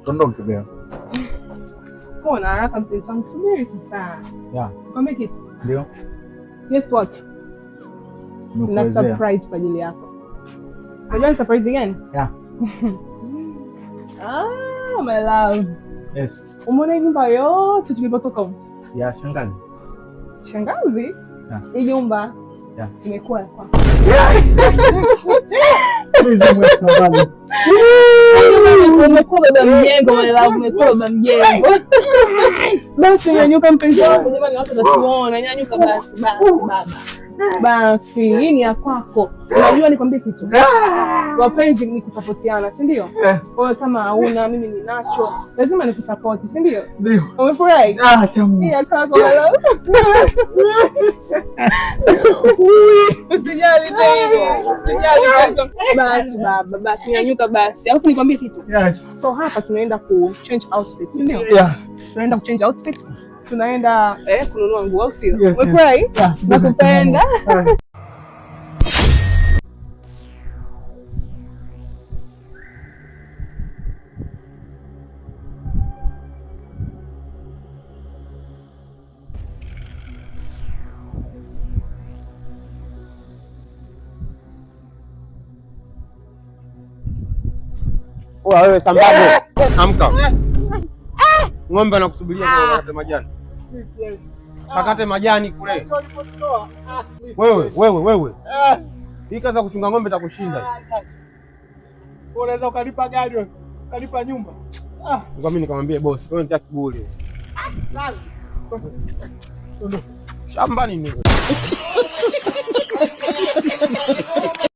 Tuondoke pia. Mbona haraka mpenzi wangu? Subiri sasa. Yeah. Nikwambie kitu. Ndio. Guess what? Na Nimekuelezea. surprise kwa ajili yako. Unajua ni surprise gani? Yeah. Ah, my love. Yes. Umeona hii nyumba yote tulipotoka huko? Ya shangazi. Shangazi? Yeah. Hii nyumba Yeah. imekuwa ya kwako. Mizimu ya shangazi. Umekuwa baba mjengo, my love, umekuwa baba mjengo. Basi nyanyuka mpenzi wangu, jamani, watu watatuona. Nyanyuka basi, basi baba. Basi hii ni ya kwako. Unajua nikwambie kitu, wapenzi ni kusapotiana, si ndio? Yes. Kwa hiyo kama hauna, mimi ninacho, lazima nikusapoti, si ndio? Ndio. Umefurahi? Ah, tamu. Hii ya kwako, my love. Usijali baby, usijali baby. Basi baba, basi nyanyuka basi. Alafu nikwambie kitu. Yes. So hapa tunaenda ku change outfit, si ndio? Yeah. Tunaenda ku change outfit, tunaenda kununua nguo, au sio? Yes, Umefurahi? Yeah. Nakupenda. Oa wewe sambago. Amka. Ng'ombe anakusubiria kwa kakate majani. Kakate majani kule. Wewe, wewe, wewe. Hii kazi ya kuchunga ng'ombe itakushinda. Unaweza ukalipa gari, ukalipa nyumba. Ngoja mimi nikamwambie boss, wewe nitia kiburi. Kazi. Shambani ni.